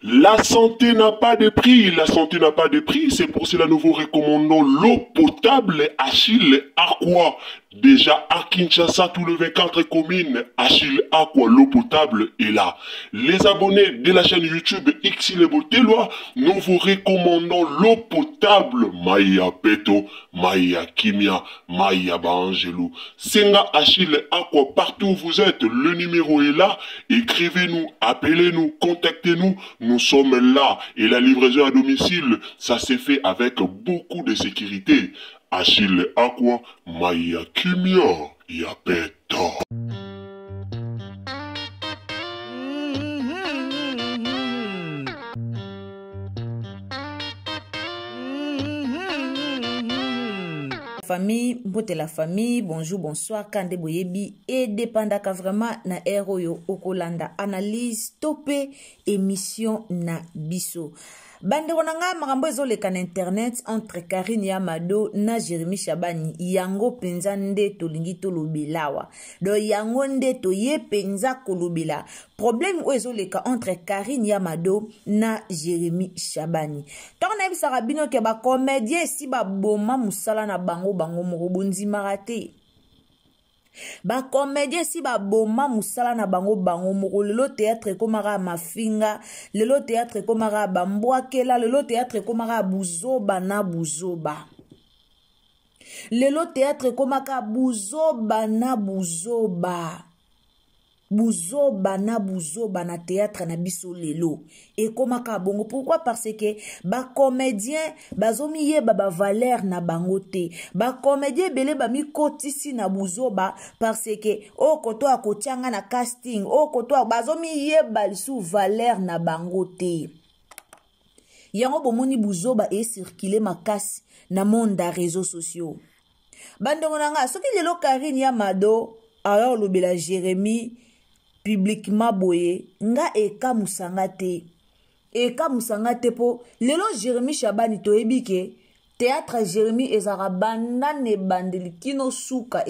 La santé n'a pas de prix, la santé n'a pas de prix, c'est pour cela nous vous recommandons l'eau potable Achille Aqua. Déjà à Kinshasa, tout le 24 communes, Achille Aqua, l'eau potable est là. Les abonnés de la chaîne YouTube Xile Boteloi, nous vous recommandons l'eau potable Maya Peto, Maya Kimia, Maya Baangelou. Senga Achille Aqua, partout où vous êtes, le numéro est là. Écrivez-nous, appelez-nous, contactez-nous. Nous sommes là. Et la livraison à domicile, ça s'est fait avec beaucoup de sécurité. Achille Aqua, Maya Kimia, Yapeta. Famille, mbote la famille, bonjour, bonsoir, kande boyebi et dépendaka vraiment na heure oyo okolanda analyse to pe émission na biso. Bandeko na nga, makambo ezoleka na internet entre Karine ya Mado na Jérémy Shabani, yango mpenza nde tolingi tolobela awa. Donc yango nde toye mpenza kolobela problème oyo ezoleka entre Karine ya Mado na Jérémy Shabani. Ntango nayebisaka bino ke bacomédien esi baboma mosala na bango bango moko, bondimaka te. Bacomédien si baboma mosala na bango bango moko. Lelo théâtre ekomaka mafinga, lelo théâtre ekomaka bambwakela, lelo théâtre ekomaka buzoba na buzoba, lelo théâtre ekomaka buzoba na buzoba, buzoba na buzoba na théâtre na biso lelo ekomaka bongo. Pourquoi? Parce que bacomédien bazomiyeba bavaleur na bango te. Bacomédien ebele bamikotisi na buzoba parce que oyo koto akotianga na casting, oyo koto bazomiyeba lisu valeur na bango te. Yango bomoni buzoba ecircule makasi na monde ya réseaux sociaux. Bandeko na nga, soki lelo Karine ya Mado aya olobela Jérémy publiquement boye, nga ekamusanga te, ekamusanga te, mpo lelo Jérémy Shabani, toyebi ke théâtre Jérémy ezalaka banda na ebandeli kino suka.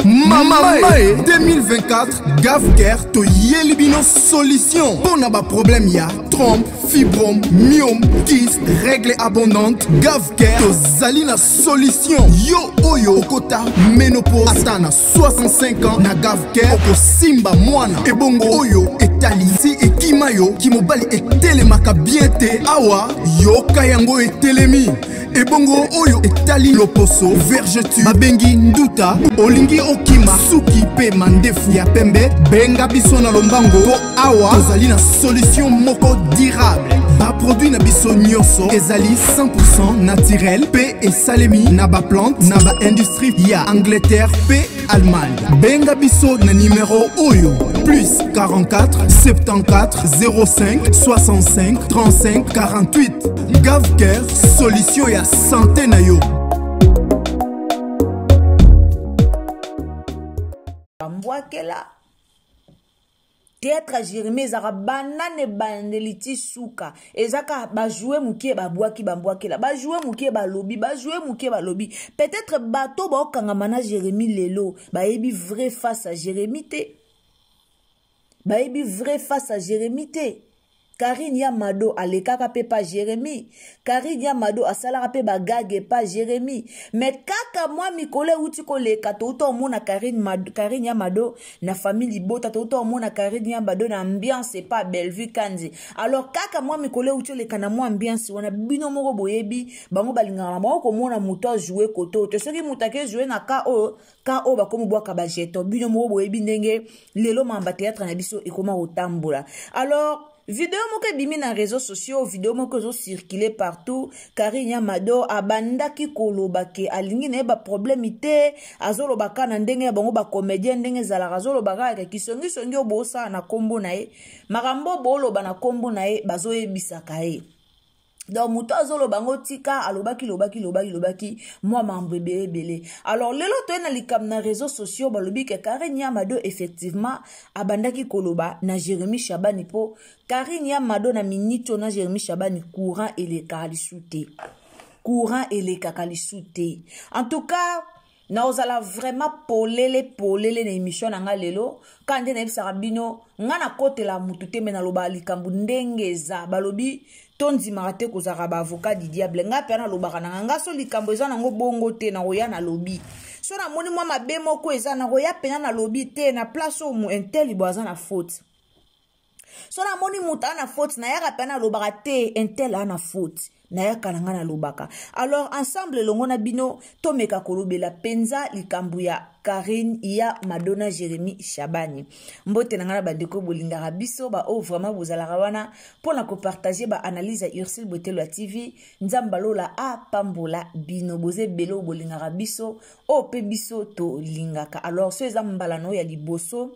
Mama Mae 2024, Gavker toyeli bino solution mpo na baproblème ya trompe, fibrome, myome, kyste, règle abondante. Gavker tozali na solution. Yo oyo okota ménopause ata na 65 ans, na Gavker okosimba mwana. Ebongo oyo etali si ekima yo kimobali etelemaka bien te, awa yoka yango etelemi. Ebongo oyo etali loposo, vergeture babengi nduta, olingi okima suki mpe mandefu ya pembe, benga biso na lombango mpo awa tozali na solution moko durable. Baproduit na biso nyonso ezali 100 naturel mpe esalemi na baplante na baindustrie ya Angleterre mpe Allemagne. Benga biso na numero oyo: plus 44 74 05 65 35 48. Gavker, solution ya santé na yo. Bambwakela théâtre Jérémy ezalaka banda na ebandeli ti suka, ezaka bajoue mokie, babwaki bambwakela, bajoue mokie, balobi, bajoue mokie, balobi. Peut-être bato baokangama na Jérémy lelo bayebi vrai face à Jérémy te, bayebi vrai face à Jérémy te. Karine ya Mado alekaka mpe pa Jérémy, Karine ya Mado asalaka mpe bagage pa Jérémy, mais kaka mwa mikolo euti koleka, touta omona Karine, Mado, Karine ya Mado na famille libota, touta omona Karine ya Mado na ambiance epa Bellevue Kanzi. Alors kaka mwa mikolo euti oleka na mwa ambiance wana, bino moko boyebi bango balingaka na bango komona moto ajoue kote oyo te. Soki moto ake joue na ka oyo, ka oyo bakomi bwaka bajeton. Bino moko boyebi ndenge lelo mamba théâtre na biso ekoma kotambola. Alors video moko ebimi na réseaux sociaux, video moko ezocircule partout. Karine ya Mado abandaki koloba ke alingi na ye baproblème te, azoloba kaka na ndenge ya bango bacomédien, ndenge ezalaka, azoloba kaka ke kisongisongi oyo bosala na nkombo na ye, makambo booloba na nkombo na ye, bazoyebisaka ye. Donc moto azoloba yango tika alobaki, lobaki, lobaki, lobaki mwa mambo ebele ebele. Alors lelo toye na likambo na réseaux sociaux, balobi ke Karine ya Mado effectivement abandaki koloba na Jérémy Shabani, mpo Karine ya Mado na miniti oyo na Jérémy Shabani courant elekaka lisu te, courant elekaka lisu te. En tout cas Nakozala vraiment polele polele na émission na nga lelo. Ka nde nayebisaka bino, nga nakotela mutu te, me nalobaka likambo ndenge eza. Balobi tondimaka te kozalaka baavocat du diable. Nga mpe nalobaka na nga, nga so likambo eza nango bongo te, nakoya nalobi. So namoni mwa mabe moko eza, nakoya mpena nalobi te na place oyo intel bo aza na faute. So namoni moto aa na faute, nayaka mpe nalobaka te intel aa na faute, nayaka na ngai nalobaka. Alors ensemble elongo na bino tomeka kolobela mpenza likambo ya Karine ya Madonna Jérémie Shabani. Mbote na ngai na bandeko bolingaka biso, baoyo vraiment bozalaka wana mpo na kopartage baanalyse ya Ursule Botelo ya TV. Nzambe alola apambola bino, boza ebele oyo bolingaka biso, oyo mpe biso tolingaka. Alors so eza mbala na oyo ya liboso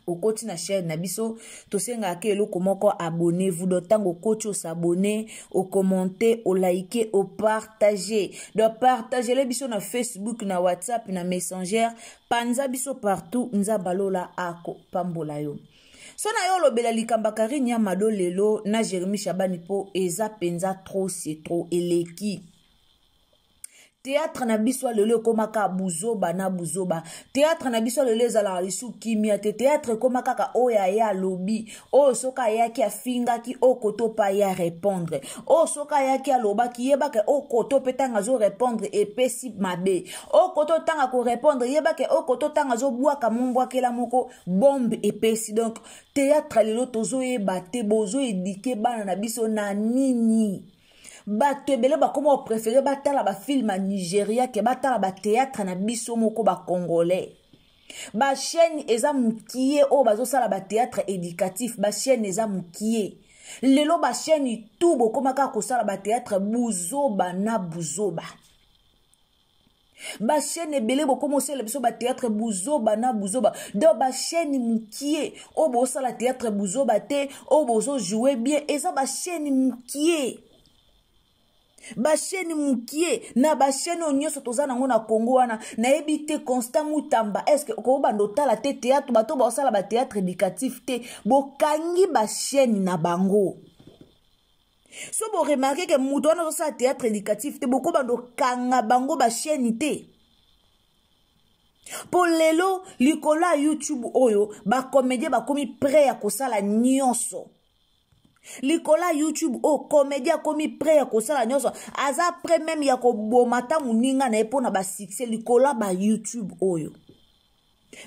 okoti na chaîne na biso, tosengaka ke eloko moko, abonnez-vous. Donc ntango okoti, osabone, okommente, olike, opartage. Donc partagele biso na Facebook, na WhatsApp, na Messenger, panza biso partout. Nzambe alola akopambola yo. So na yo olobela likambo ya Karine ya Mado lelo na Jérémie Shabani, mpo eza mpenza trop c'est trop, eleki. Théâtre na biso ya lelo ekomaka buzoba na buzoba. Théâtre na biso ya lelo ezalaka lisu kimia te. Théâtre ekoma kaka oyo aye alobi, oyo soki ayaki afingaki, oyo koto mpe aye arépondre, oyo soki ayaki alobaki, yebaka oyo koto mpe ntango azorépondre epesi mabe, oyo koto ntango akorépondre, yebaka oyo koto ntango azobwaka mombwakela moko bombe epesi. Donc théâtre lelo tozoyeba te bozoedike bana na biso na nini. Bato ebele bakoma koprefere batala bafilme ya Nigeria ke batala bateatre na biso moko bacongolais. Bachaîne eza mokie oyo bazosala bateatre éducatif, bachaîne eza mokie lelo. Bachaîne tout bokoma kaka kosala bateatre buzoba na buzoba. Bachaîne ebele bokoma osala biso bateatre buzoba na buzoba. Donc bachaîne mokie oyo bosala théâtre buzoba te, oyo bozojoue bien, eza bachaîne mokie. Bachaîne mokie na bachaîne oyo nyonso toza nango na Congo wana, nayebi te. Constant Mutamba, est-ce okobanda otala te théâtre? Bato baosala batéâtre éducatif te, bokangi bachaîne na bango. So boremarke ke moto wana azosala théâtre éducatif te, bokobanda okanga bango bachaîne te. Mpo lelo likolo ya YouTube oyo, bacomédien bakomi prêt ya kosala nyonso. Likolo ya YouTube oyo, comédien akomi prêt ya kosala nyonso, aza prêt même ya koboma ata moninga na ye mpo na basuccès likolo ya bayoutube oyo.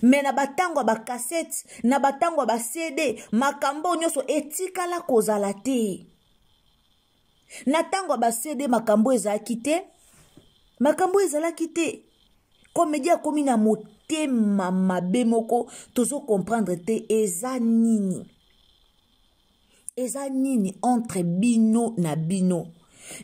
Me na batango ya bakasete, na batango ya bacd, makambo nyonso etikala kozala te. Na ntango ya bacd makambo ezalaki te, makambo ezalaki te. Comédien akomi na motema mabe moko, tozokomprendre te eza nini, eza nini entre bino na bino.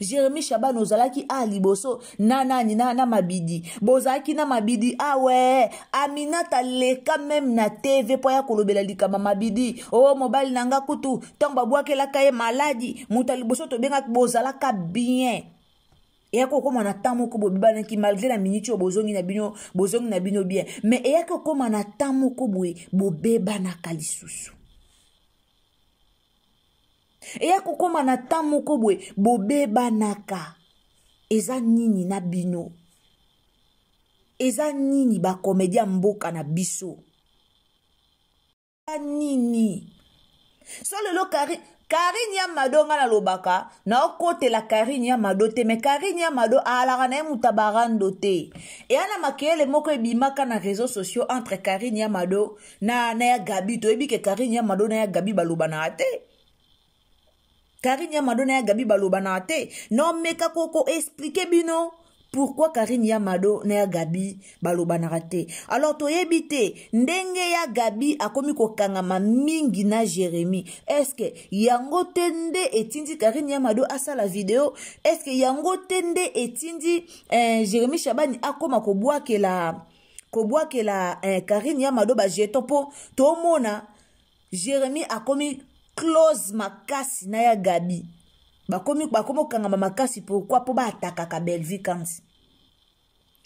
Jérémi Shaban, ozalaki a liboso na nani na Mabidi, bozalaki na Mabidi awe. Aminata leka meme na TV mpo aya kolobela likambo Mabidi. O oh, mobali na nga kutu ntango babwakelaka ye maladi, moto ya liboso tobengaki, bozalaka bien. Eyaki kokóma na temps moko bobebanaki, malgré na miniti oyo bozongi na bino, bozongi na bino bien, mais eyaki kokóma na temps moko boye bobebanaka lisusu. Eya kokóma na temps moko boye bobebanaka. Eza nini na bino? Eza nini bakomedi ya mboka na biso? Nini so lelo Karine ya Mado, nga nalobaka, naokotela Karine ya Mado te, me Karine ya Mado alaka na ye moto barando te. Eya na makeyele moko ebimaka na réseaux sociaux entre Karine ya Mado na ya Gabi. Toyebi ke Karine ya Mado na ya Gabi balobanaka te. Karine ya Mado na ya Gabi balobanaka te. Naomeka koko explike bino pourquoi Karine ya Mado na ya Gabi balobanaka te. Alors toyebi te ndenge ya Gabi akomi kokangama mingi na Jérémie, est-ce yango te nde etindi Karine ya Mado asala video? Est-ce yango te nde etindi Jérémie Shabani akoma kobwakela Karine ya Mado bajeton? Mpo tomona Jérémie akomi close makasi na ya Gabi, bakomi kokangama makasi. Pourquoi? Mpo baatakaka Bellevue Kanti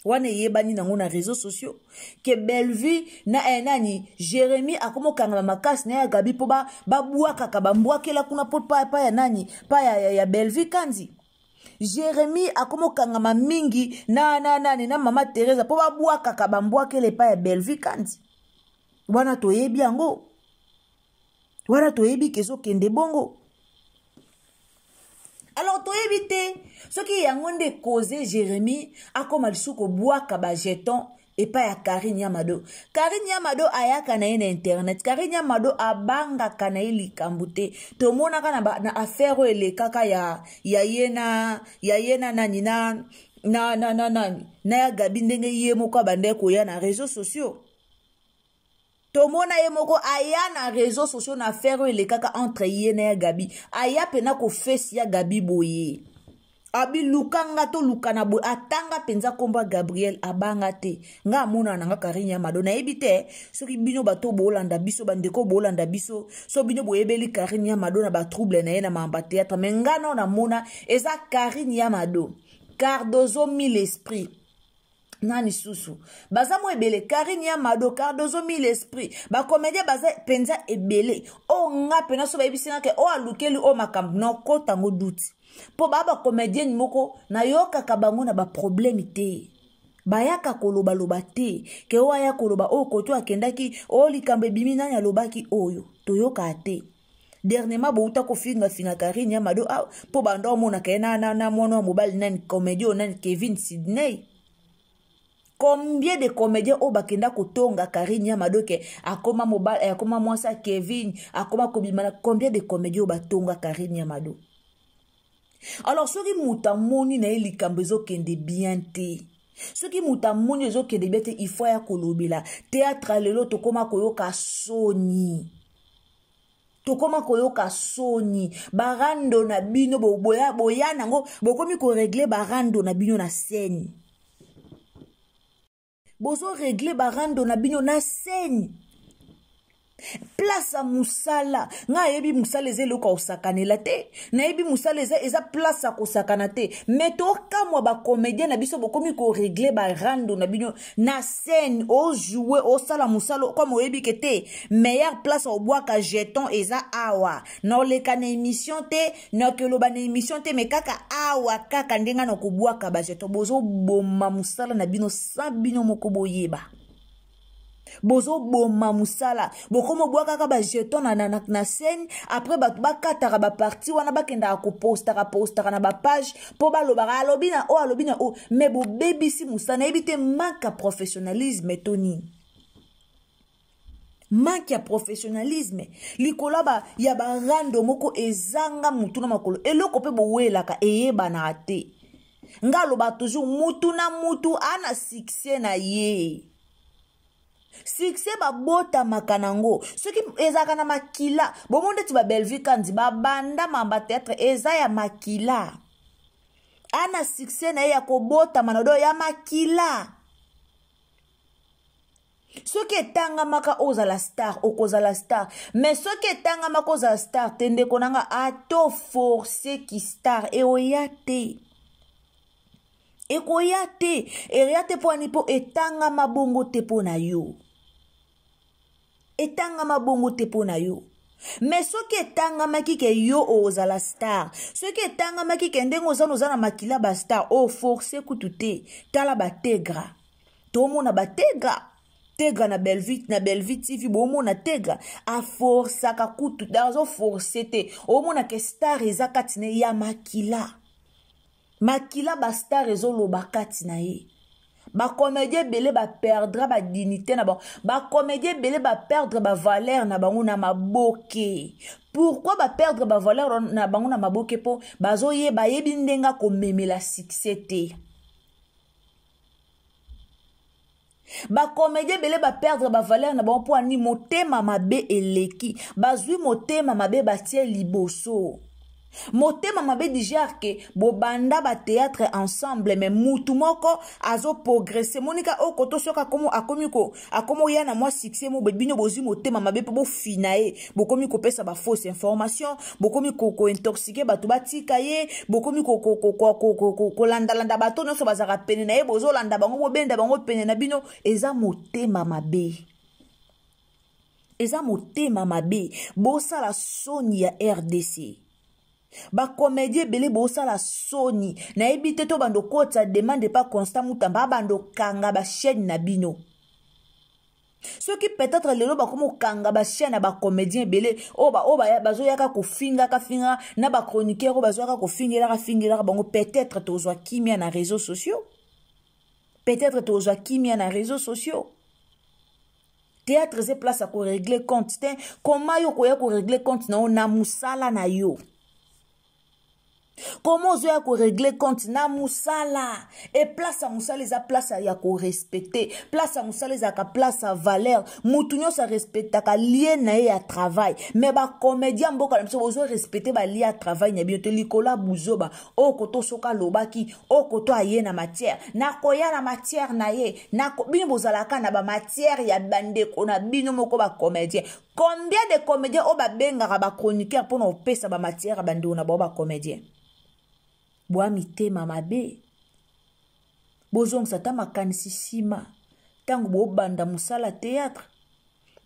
wana, eyebani nango na réseaux sociaux ke Bellevue na nani, Jérémie akomi kokangama makasi na ya Gabi mpo babwakaka bambwakela kuna mpo pa ya nani, pa ya Bellevue Kandi. Jérémie akomokangama mingi na na nani na mama Teresa mpo babwakaka bambwakela epai ya Bellevue Kandi. Wana toyebi yango, wana toyebi ke ezokende bongo. Alors toyebi te soki yango nde cause Jérémie akoma lisusu kobwaka bajeton epai ya Karine Yamado. Karine Yamado ayaka na ye na internet. Karine Yamado abangaka na ye likambo te. Tomonaka na, ba, na affaire oyo elekaka ya, ya ye na ya ye na nani na na na na nani na ya Gabi, ndenge ye moko abandaki koya na réseaux sociaux. Tomona ye moko aya na réseaux sociaux na affaire oyo elekaka entre ye na ya Gabi, aya mpena kofesi ya Gabi boye, abiluka nga toluka na boye, atanga mpenza nkombo ya Gabriel, abanga te. Nga amonana na nga Karine ya Mado, nayebi te soki bino bato bolanda biso, bandeko bolanda biso, so bino boyebeli Karine ya Mado na batrouble na ye na mamba théâtre, me nga nao namona eza Karine ya Mado, Cardozo mille esprit na lisusu baza mwa ebele. Karine ya Mado, Cardozo mille esprit, bacomédien baza mpenza ebele. Oyo nga mpena so bayebisi nga ke oyo alukeli oyo makambo na okota yango duti, mpo baa bacomédienne moko nayokaka bango na baproblème te, bayaka kolobaloba te ke oyo aya koloba oyo koto akendaki oyo likambo ebimi nani alobaki oyo toyokaa te. Dernièrement bouta kofingafinga Karine ya Mado ah, mpo banda omonaka ye na, na, na mwana wa mobali nani comédie oyo nani Kevin Sydney. Combien de comédien oyo bakenda kotonga Karine ya Mado ke akoma mobali, eh, akoma mwasi ya Kevin, akoma kobima na combien de comédien oyo batonga Karine ya Mado. Alors soki moto amoni na ye likambo ezokende bien te, soki moto amoni ezokende bien te, il faut aya kolobela. Théâtre lelo tokoma koyoka soni, tokoma koyoka soni. Barando na bino boya, boya nango bokomi koregle barando na bino na scène, bozoregle barando na bino na scène, place ya mosala. Ngai ayebi mosala eza eloko ya kosakanela te, nayebi mosala eza, eza place ya kosakana te, me tokamwa bacomédien na biso bokomi koregle barando na bino na scène. Ojoue, osala mosala comme oyebi ke te meilleure place obwaka jeton eza awa, na oleka na émission te, na okoloba na émission te, me kaka awa kaka ndenge na kobwaka bajeton. Bozoboma mosala na bino sans bino moko boyeba, bozoboma mosala. Bokoma obwakaka bajeton na, na, na, na scène, après bato bakataka baparti wana, bakendaka kopostaka postaka na bapage mpo balobaka alobi na oyo, alobi na oyo, me bobebisi mosala. Nayebi te manque ya professionnalisme to nini, manque ya professionnalisme likolo ya barando moko ezanga mutu na makolo. Eloko mpe bowelaka eyebanaka te. Nga aloba toujours mutu na mutu ana succès na ye. Succès babotamaka nango, soki ezalaka na makila. Bomo ndeti babellevue Kandi babanda mamba théâtre eza ya makila, ana succès na ye ya kobotama na do ya makila. Soki etangamaka ozala star, okozala star, mais soki etangamaka ozala star te, ndeko na nga, ato force ki star eoya te, ekoya te, eya te. Mpo ani? Mpo etangama bongo te mpo na yo, etangama bongo te mpo na yo. Me soki etangamaki ke yo ozala star, soki etangamaki ke ndenge oza oza na makila bastar, oforce kutu te. Tala bategra, tomona bategra, Tegra na Bellevue, na Bellevue TV, bomona Tegra aforsaka kutu, azoforce te. Omona ke star eza kati na ye ya makila, makila bastar ezoloba kati na ye. Bacomédien ebele baperdra badignité na bango, bacomédien ebele baperdre bavaleur na bango na maboke. Pourquoi baperdre bavaleur na bango na maboke? Mpo bazoyeba, bayebi ndenge akomemela succès te. Bacomédien ebele baperdre bavaleur na bango mpo ani? Motema mabe eleki, bazwi motema mabe batie liboso, motema mabe du genre ke bobanda bathéâtre ensemble, mais mutu moko azoprogresse. Monika oyo koto soki akomi akomi oya na mwa succès mo, bino bozwi motema mabe mpo bofina ye, bokomi kopesa bafausse information, bokomi kointoxike bato batika ye, bokomi kolandalanda bato nyonso bazalaka pene na ye, bozolanda bango, bobenda bango pene na bino. Eza motema mabe, eza motema mabe. Bosala soni ya RDC. Bacomédien ebele bosala soni. Nayebi te to bando kotisa demande pa Constant Mutamba abando kanga bachaîne na bino. Soki peut-être lelo bakomi kokanga bachaîne ya bacomédien ebele oyo bazoyaka kofingaka finga na bachroniqueur oyo bazoyaka kofingelaka fingelaka bango, peut-être tozwa kimia na réseaux sociaux. Peut-être tozwa kimia na réseaux sociaux. Théâtre eza place ya korégler compte te. Koma yo koya korégler compte na yo na mosala na yo? Koma ozoya korégler compte na mosala? E place ya mosala eza place ya korespecter. Place ya mosala ezalaka place ya valeur. Mutu nyonso arespectaka lieu na ye ya travail. Mais bacomédien mboka na biso, bozorespecter balieu ya travail na bino te. Likolo ya buzoba oyo koto, soki alobaki oyo koto, aye na matière, nakoya na matière na ye. Bino bozalaka na bamatière ya bandeko na bino moko bacomédien. Combien de comédien oyo babengaka bachroniqueur mpona kopesa bamatière ya bandeko na bango bacomédien? Bwa mitema mabe, bozongisa ata makanisi nsima. Ntango bobanda mosala théâtre,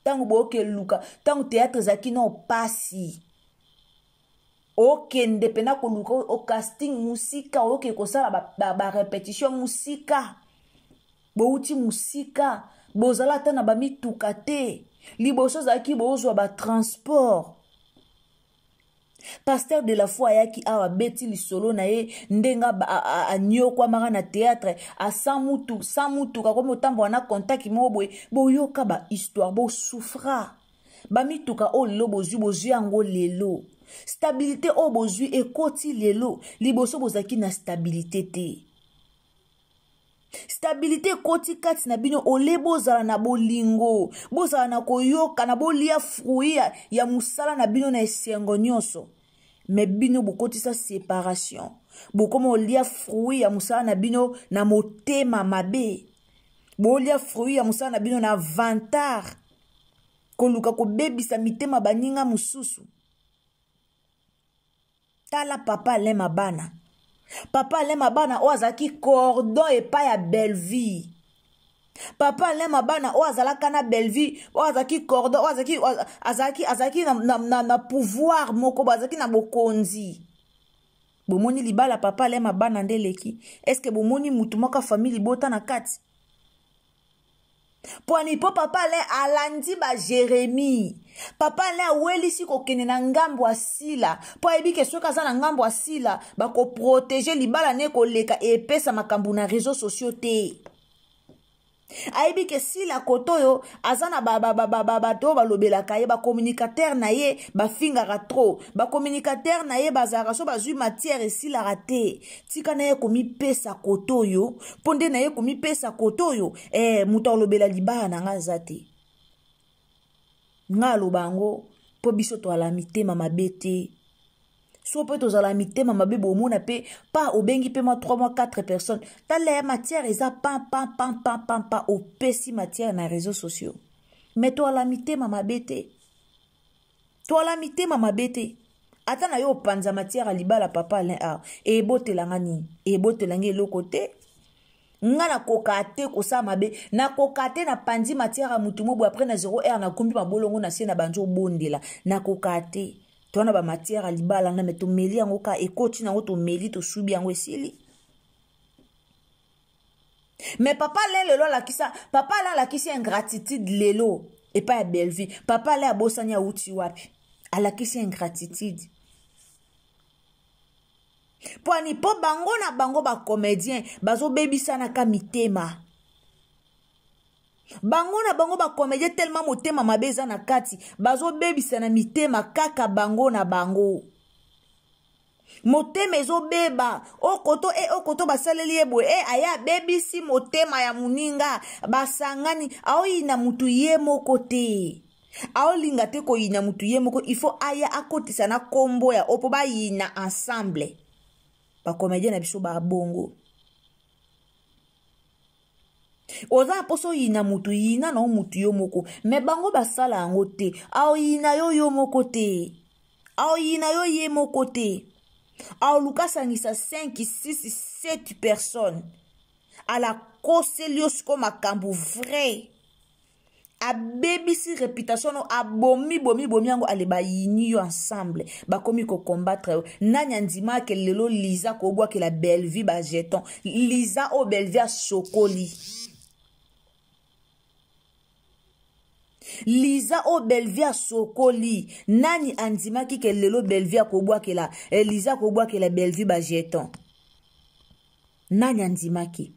ntango bookeluka, ntango théâtre ezalaki na opasi, okende mpena koluka ocasting mosika, oke kosala barépétition ba mosika, bouti mosika, bozala ata na bamituka te. Liboso ozalaki bozwa batransport. Pasteur de la foi ayaki awa, abeti lisolo na ye ndenge anyokwamaka na théâtre, asan mutu sans mutuka, komi otambola na contact moko boye. Boyoka bahistoire, bosouffra. Bamituka oyo lelo bozwi, bozwi yango lelo. Stabilité oyo bozwi ekoti lelo. Liboso bozalaki na stabilité te. Stabilité ekoti kati na bino. Ole bozala na bolingo, bozala na koyokana, bolia fruit ya mosala na bino na esengo nyonso. Mais bino bokotisa séparation, bokoma olia fruit ya mosala na bino na motema mabe, bolia fruit ya mosala na bino na vantard, koluka kobebisa mitema baninga mosusu. Tala papa Alain Mabana. Papa Alain Mabana oyo azalaki cordon epai ya Belleville. Papa Alain Mabana oyo azalaka na Belleville, oyo azalaki cordon, oyo azalaki na pouvoir moko, azalaki na bokonzi. Bomoni libala papa Alain Mabana nde eleki? Est-ce bomoni mutu moko famille libota na kati? Pwani mpo papa Alain alandi baJeremi. Papa Alain awelisi kokende na ngambo ya Sila, mpo ayebi ke soki aza na ngambo ya Sila, bakoprotéger libala ne koleka epesa makambo na réseaux sociaux te. Ayebi ke Sila koto oyo aza na bato oyo balobelaka ye, bacommunicateur na ye bafingaka trop, bacommunicateur na ye bazalaka so bazwi matière esilaka te. Tika na ye komipesa koto oyo, mpo nde na ye komipesa koto oyo, moto alobela libala na nga aza te. Nga aloba yango mpo biso toala mitema mabe te. So mpe tozala mitema mabe, bomona mpe pa obengi mpe mwa 3 mwa 4 personnes, tala ya matière eza pam pam pam pam pam pa, opesi matière na réseaux sociaux. Mais toala mitema mabe te, toala mitema mabe te. Ata na yo opanza matière ya libala papa Alain awa, ebotelanga nini? Ebotelanga eloko te. Nga nakoka te kosala mabe, nakoka te. Napandi matière ya mutu mo boye, après na 0 heure nakumbi mabolongo na se na banzi obondela. Nakoka te. Towana bamatière ya libala na me, tomeli yango ka ekoti nango, tomeli, tosubi yango, esili. Mais papa Alain lelo alakisa, papa Alain alakisi ingratitude lelo epai ya Bellevue. Papa Alain abosani awuti wapi, alakisi ingratitude. Mpo ani? Mpo bango na bango bacomédien bazobebisanaka mitema. Bango na bango bacomédien, tellement motema mabe eza na kati, bazobebisa na mitema kaka bango na bango. Motema ezobeba okoto e okoto, basaleli ye boye e aye abebisi motema ya moninga. Basangani, aoyina mutu ye moko te, aolinga te koyina mutu ye moko. Il faut aya akotisa na nkombo ya o mpo bayina ensemble. Bacomédien na biso babongo. Oza na mposa oyina mutu, yina na o mutu yo moko. Mais bango basala yango te. Aoyina yo yo moko te, aoyina yo ye moko te. Aoluka asangisa 5, 6, 7 personnes, alakoseli yo sikoyo makambo vrai. Abebisi réputation no, abomi bomi bomi yango, ale bayini yo ensemble, bakomi kocombattre yo. Nani andimaka lelo Liza kobwakela Bellevue bajeton? Liza oyo Bellevue asokoli, Liza oyo Bellevue asokoli, nani andimaki ke lelo Bellevue akobwakela eh, Liza akobwakela Bellevue bajeton? Nani andimaki?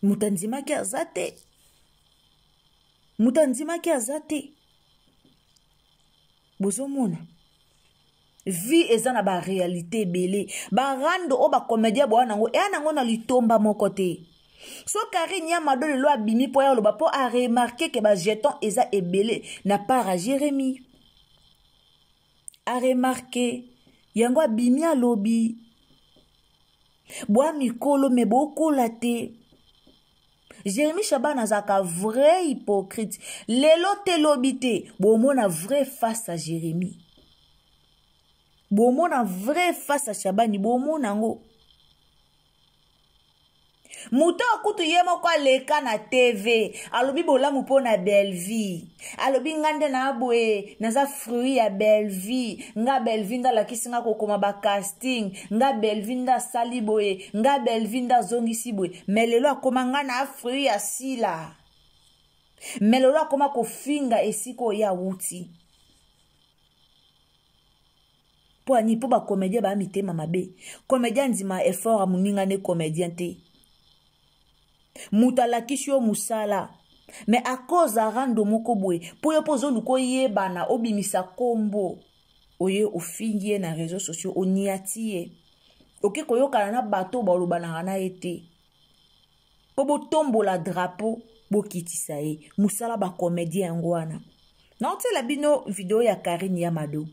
Moto andimaki aza te, moto andimaki aza te. Bozomona vie eza na baréalité ebele, barando oyo bacomédien boya nango eya nango na litomba moko te. So Karine ya Mado lelo abimi mpo ya oloba, mpo aremarke ke bajeton eza ebele na part ya Jérémie, aremarke yango, abimi alobi. Bwa mikolo me bokola te. Jérémi Shaban azalaka vrai hypocrite. Lelo te, lobi te, bomona vrai face ya Jérémi, bomona vrai face ya Shabani, bomona yango. Moto akutu ye moko aleka na TV, alobi bolamu mpo na Bellevie, alobi nga nde na boye, naza fruit ya Bellevie, nga Bellevie nde alakisi nga kokoma bacasting, nga Bellevie nde asali boye, nga Bellevie nde azongisi boye. Me lelo akoma nga na fruit ya Sila. Me lelo akoma kofinga esika oyo awuti. Mpo ani? Mpo bacomédien baya mitema mabe. Comédien andima effort ya moninga nde comédien te. Moto alakisi yo mosala, mais à cause ya rando moko boye, mpo yo mpo ozoluka oyebana, obimisa nkombo, oye ofingi ye na réseau sociaux, oniati ye, oke koyokana na bato balobanaka na ye te mpo botombola drapeau, bokitisa ye. Mosala bacomédien yango wana. Naotiela bino video ya Karine ya Mado,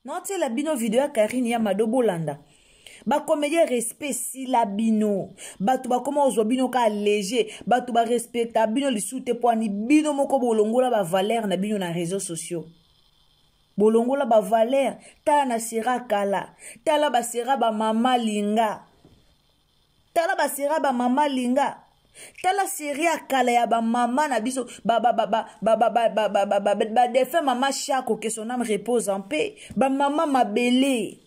naotiela bino video ya Karine ya Mado, bolanda. Bacomédien, respect esila bino. Bato bakoma kozwa bino ka léger, bato barespecta bino lisusu te. Mpo ani? Bino moko bolongola bavaleur na bino na réseaux sociaux, bolongola bavaleur. Tala na sera kala, tala basera bamama linga, tala basera bamama linga, tala serie ya kala ya bamama na biso, badefunt mama Shako, que son âme repose en paix, bamama mabele,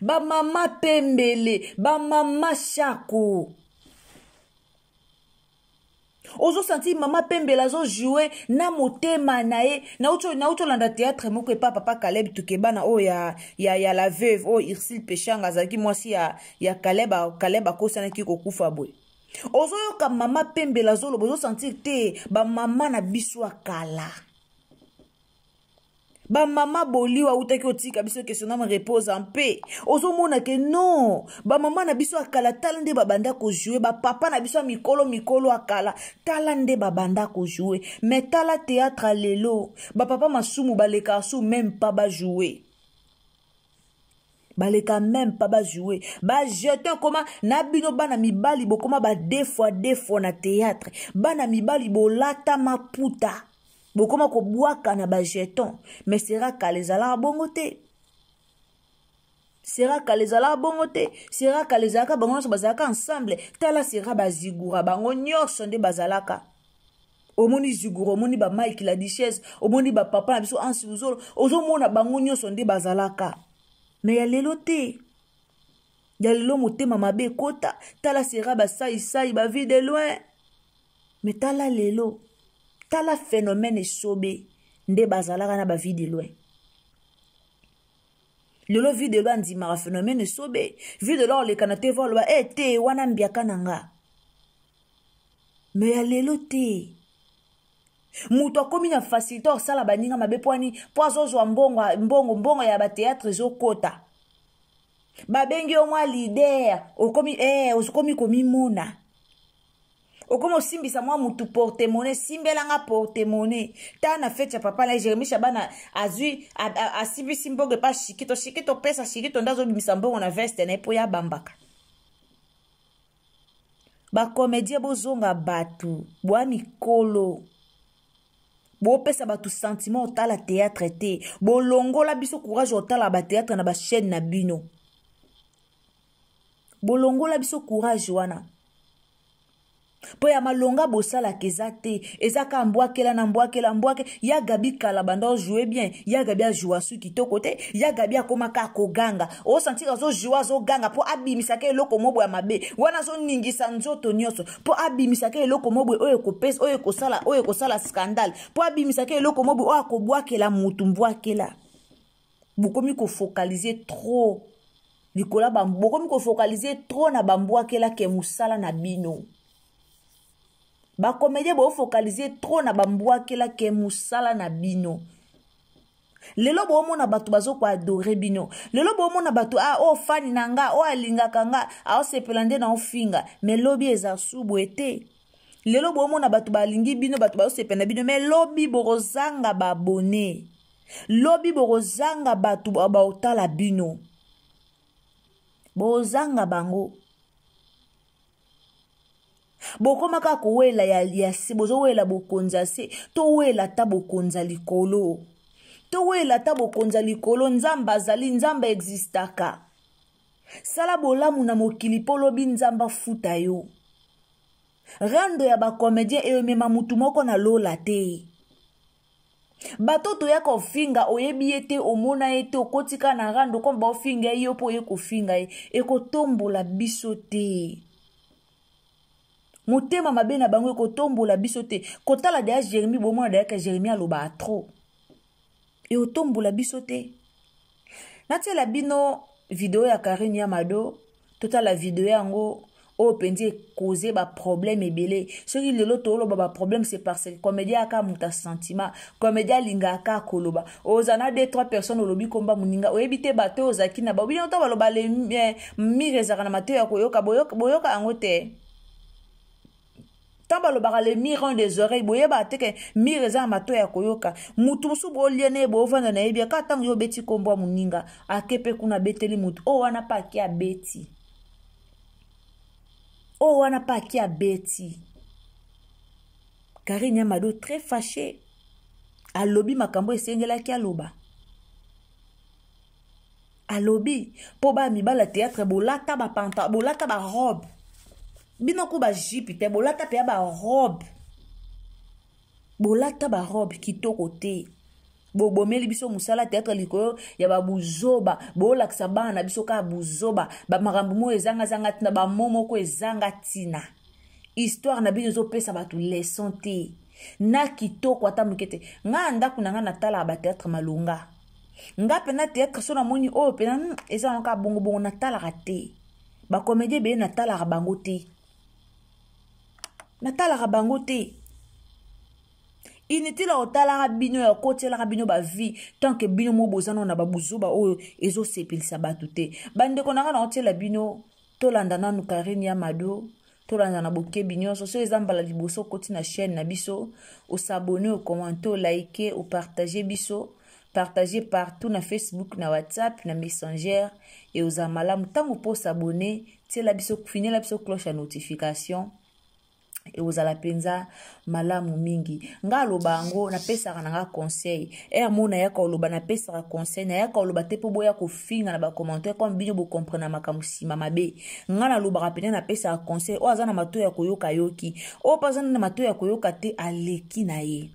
bamama pembele, bamama Shako. Ozosanti mama pembele azojoue na motema na ye. Nauti olanda théâtre moko epa papa Caleb Tukebana, oyo ya la veuve, oyo Ursile Peshanga azalaki mwasi ya Caleb. Caleb akosanaki kokufa boye. Ozoyoka mama pembele azoloba, ozosentir te bamama na biso ya kala, bamama boliwa autaki otika biso, que son âme repose en paix. Ozomona ke non, bamama na biso ya kala, tala nde babanda kojoue, bapapa na biso ya mikolo mikolo ya kala, tala nde babanda kojoue. Mais tala théâtre lelo, bapapa masumu balekaka su même pas bajoue, baleka même pas bajoue, bajeton. Koma na bino bana mibali, bokoma ba deux fois deux fois na théâtre. Bana mibali bolata maputa, bokoma kobwaka na bajeton. Mais sera kala ezalaka bongo te, sera kala ezalaka bongo te. Sera kala ezalaka bango nyonso bazalaka ensemble. Tala sera bazigura, bango nyonso nde bazalaka. Omoni zigura, omoni bamike la duchesse, omoni bapapa na biso Ansi Luzolo, ozomona bango nyonso nde bazalaka. Me ya lelo te, ya lelo motema mabe ekota. Tala sera basaisai, bavie de loin. Me tala lelo, tala phénomène esobe nde bazalaka na bavie de loin. Lelo vie de loin andimaka phénomène esobe. Vie de loin oleka na te, va oloba e te wana mbiaka na nga. Me ya lelo te, moto akomi na facilité osala baninga mabe. Mpo ani? Mpo azozwa mbongo, mbongo, mbongo ya bateatre ezokota. Babengi yo mwa leader, okomi okomi komimona, okomi osimbisa mwa mutu porte-monnaie, simbelanga porte-monnaie. Ta na fete ya papa na ye Jérémi Shabana, azwi, asimbisi mbongo epa Shikito. Shikito pesa, Shikito nde azobimisa mbongo na veste na ye mpo ya bambaka. Bacomédien, bozonga bato, bwa mikolo. Bopesa bato sentiment otala théâtre te. Bolongola biso courage otala ba théâtre na ba chaîne na bino. Bolongola biso courage wana. Mpo ya malonga bosalaka eza te, eza kaka mbwakela na mbwakela mbwake. Ya Gabi kala banda ojoue bien, ya Gabi ajoua su kitoko te, ya Gabi akoma kaka koganga, osentir azojoue azoganga mpo abimisaka eloko moko ya mabe wana, azoningisa nzoto nyonso mpo abimisaka eloko moko oyo ekopesa, oyo ekosala, oyo ekosala scandale, mpo abimisaka eloko moko oyo akobwakela mutu mbwakela. Bokomi kofocaliser trop likolo ba, bokomi kofocaliser trop na bambwakela ke mosala na bino. Bacomédien bofocaliser trop na bambwakela ke mosala na bino. Lelo boomona bato bazokoadore bino, lelo boomona bato ah, oyo fani na nga, oyo alingaka nga, aosepela nde na ofinga, me lobi eza su boye te. Lelo boomona bato balingi bino, bato bazosepela na bino, me lobi bokozanga baabone, lobi bokozanga bato baotala bino, bozanga bango. Bokoma kaka kowela ya, ya se, bozowela bokonzi ya se, towela ata bokonzi ya likolo, towela ata bokonzi ya likolo. Nzambe azali, Nzambe existaka. Sala bolamu na mokili mpo lobi Nzambe afuta yo. Rando ya bacomédien eyomema mutu moko na lola te. Bato toya kofinga, oyebi ye te, omona ye te, okotika na rando comme baofinga ye, yo mpo oye kofinga ye, ekotombola biso te. Motema mabe na bango ekotombola biso te. Kotala deya Jérémie, bomona deya ke Jérémie alobaka trop, ekotombola biso te. Natiela bino video ya Karine ya Mado, totala video yango oyo mpenza ekoze baproblème ebele. Soki lelo toloba baproblème, c'est parce que comédien aka moto ya sentiment, comédien alingaka kaka koloba. Oza na 2 3 personnes, olobi komba moninga, oyebi te bato oyo ozalaki na bino to baloba le mire ezalaka na mateyo ya koyoka, boyoka yango te. Ntango balobaka le mire ont des oreilles, boyebaka te ke mire eza na mateyo ya koyoka. Mutu mosusu bolia na ye, boovanda na ye bien, kaka ntango yo obeti kombo ya moninga, ake mpe kuna abeteli mutu oyo wana mpe ake abeti oyo wana mpe ake abeti. Karine ya Mado très fâché, alobi makambo esengelaki aloba, alobi mpo ba mibala théâtre bolata bapanta, bolata barobe, bino ko bajipe te, bolata mpe ya barobe, bolata barobe kitoko te. Bobomeli biso mosala théâtre likolo ya babuzoba, bolakisa bana na biso kaka buzoba, bamakambo moko ezangazanga ntina, bamo moko ezanga ntina. Histoire na bino ezopesa bato leçon te na kitoko ata moke te. Ngai na ndako na ngai natalaka bateatre malonga, nga mpena théâtre so namoni oyo mpena eza nango kaka bongobongo, natalaka te. Bacomédien ebele natalaka bango te, natalaka bango te. Inutile otalaka bino, ya kotielaka bino bavie tant que bino mo boza nano na babuzoba oyo ezosepelisa bato te. Bandeko na ngai, na otiela bino, tolanda nanu Karine ya Mado, tolanda na bokebi nyonso. So eza mbala liboso okoti na chaîne na biso, osabone, okommente, olike, opartage biso, partage partout na Facebook, na WhatsApp, na Messenger, e ozala malamu. Ntango mpo osabone, tiela biso, finela biso cloche ya notification, ekozala mpenza malamu mingi. Nga aloba yango, napesaka na nga conseil ere mo nayaka koloba, napesaka conseil, nayaka koloba te mpo boya kofinga na bacommentaire comme bino bocomprena makambo nsima mabe. Nga nalobaka mpenza, napesaka conseil. Oyo aza na matoi ya koyoka yoki, oyo mpe aza na matoi ya koyoka te aleki na ye.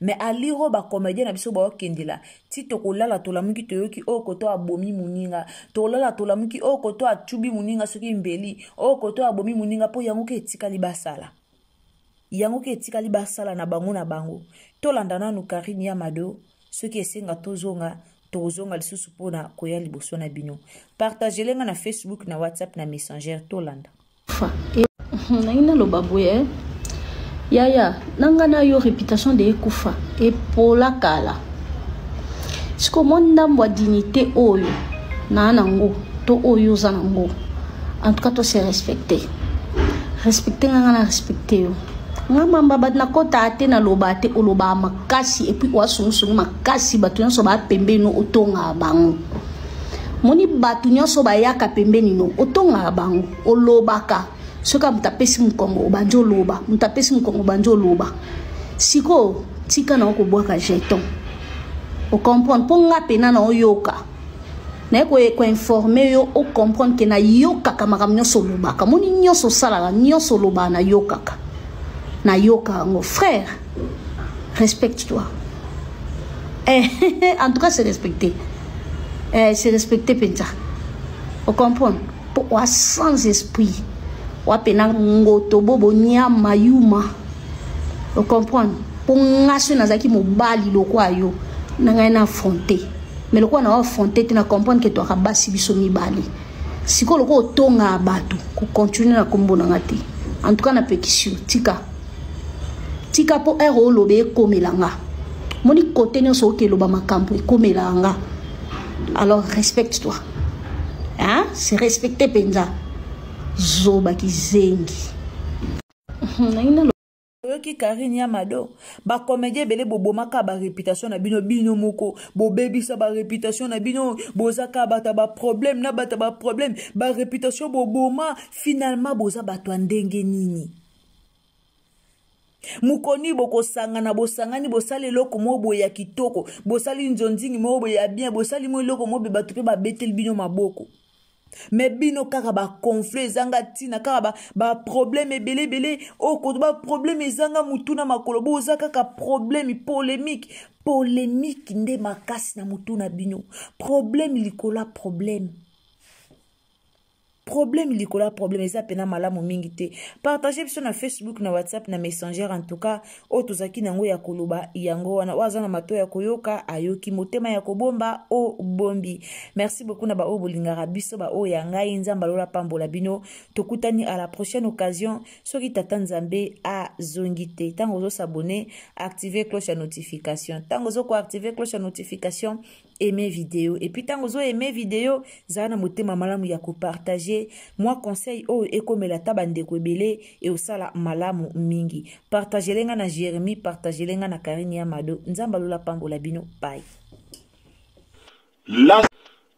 Me aliro bacomédien na biso baokendela ti tokolala tolamuki toyoki oyo koto abomi moninga, tolala tolamuki oyo koto acubi moninga soki mbeli, oyo koto abomi moninga, mpo yango ke etikali basala, yango ke etikali basala na bango na bango. Tolanda nanu Karine ya Mado, soki esenga tozonga, tokozonga lisusu mpona koya liboso na bino. Partagele nga na Facebook, na WhatsApp, na Messenger, tolanda. Fa nangi naloba boye yaya na nga na yo, réputation de ekufa epola kala. Sikoyo mwa ndambo ya dignité oyo naa nango to oyo oza nango, en tout cas to se respecte, respecte nga, nga na respecte yo. Nga mamba bato nakɔta te, naloba te, olobaka makasi et puis oasungusungu makasi. Bato nyonso baa pembeni no, otongaka bango. Moni bato nyonso bayaka pembeni no, otongaka bango, olobaka. Soki moto apesi mokongo, obandi oloba. Moto apesi mokongo, obandi oloba. Sikoyo tika na yo kobwaka jeton. Ocomprendre mpo nga pena na oyoka. Naye koinforme yo ocomprendre ke nayokaka makambo nyonso olobaka. Moni nyonso osalaka, nyonso olobaka nayokaka. Nayoka yango. Frère, respecte-toi. Eh, en tout cas, c'est respecté. Eh, c'est respecté penza. Ocomprendre mpo oa sans esprit. Oa pena ngoto bobo nyama yuma. Ocomprendre mpo nga soki nazalaki mobali lokola yo na ngai na affronter. Mais lokola na affronter te na comprendre ke toaka basi biso mibale. Sikoyo lokola otongaka bato kocontinue na kombo na nga te. En tout cas napekisi yo tika. Tika mpo heure oloba ekomela nga. Moni kote nyonso okeloba makambo ekomela nga. Alors respecte-toi. Hein? C'est respecter penza. Zoba kizengi. Oyoki Karine ya Mado, ba comédien ebele bobomaka ba réputation na bino bino moko, bobebisa ba réputation na bino, bozaka bata ba problème na bata ba problème, ba réputation boboma, finalement boza bato ya ndenge nini? Mokoni bokosangana, bosangani, bosali eloko moko boye ya kitoko, bosali nzonzingi moko boye ya bien, bosali mwa eloko moko boye, bato mpe babeteli bino maboko. Me bino kaka ba conflit ezanga ntina, kaka ba problème ebele ebele, oyo ba problème ezanga mutu na makolo, boza kaka problème polémique, polémique nde makasi na mutu na bino, problème likolo ya problème. Problème likolo ya problème eza pena malamu mingi te. Partage biso na Facebook, na WhatsApp, na Messenger. En tout cas oyo tozalaki nango ya koloba yango wana. Oyo aza na mato ya koyoka ayoki, motema ya kobomba obombi. Merci beaucoup na baoyo bolingaka biso, baoyo ya ngai. Nzambe alola pambola bino. Tokutani à la prochaine occasion soki tata Nzambe azongi te. Ntango ozo s'abonner, activer cloche ya notification. Ntango ozo ko activer cloche ya notification, aimer vidéo. Et puis ntango ozo aimer vidéo, zala na motema malamu ya kopartage mwa conseil oyo ekomela ta bandeko ebele e osala malamu mingi. Partagele nga na Jérémie, partagele nga na Karine ya Mado. Nzambe alola pambola bino. Bye.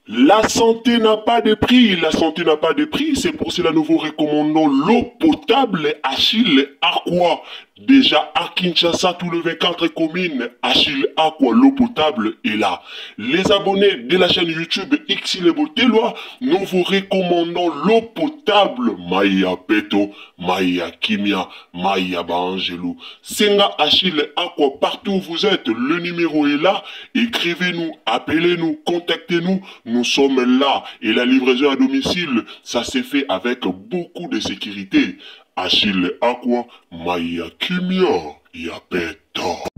La santé n'a pas de prix, la santé n'a pas de prix, c'est pour cela nous vous recommandons l'eau potable Achille Aqua. Déjà à Kinshasa, tout le 24 communes, Achille Aqua, l'eau potable est là. Les abonnés de la chaîne YouTube Xile Botelwa, nous vous recommandons l'eau potable Maya Peto, Maya Kimia, Maya Bangelou. Senga Achille Aqua, partout où vous êtes, le numéro est là. Écrivez-nous, appelez-nous, contactez-nous, nous sommes là. Et la livraison à domicile, ça s'est fait avec beaucoup de sécurité. Achille Aqua, Maya Kimia, Yapeto.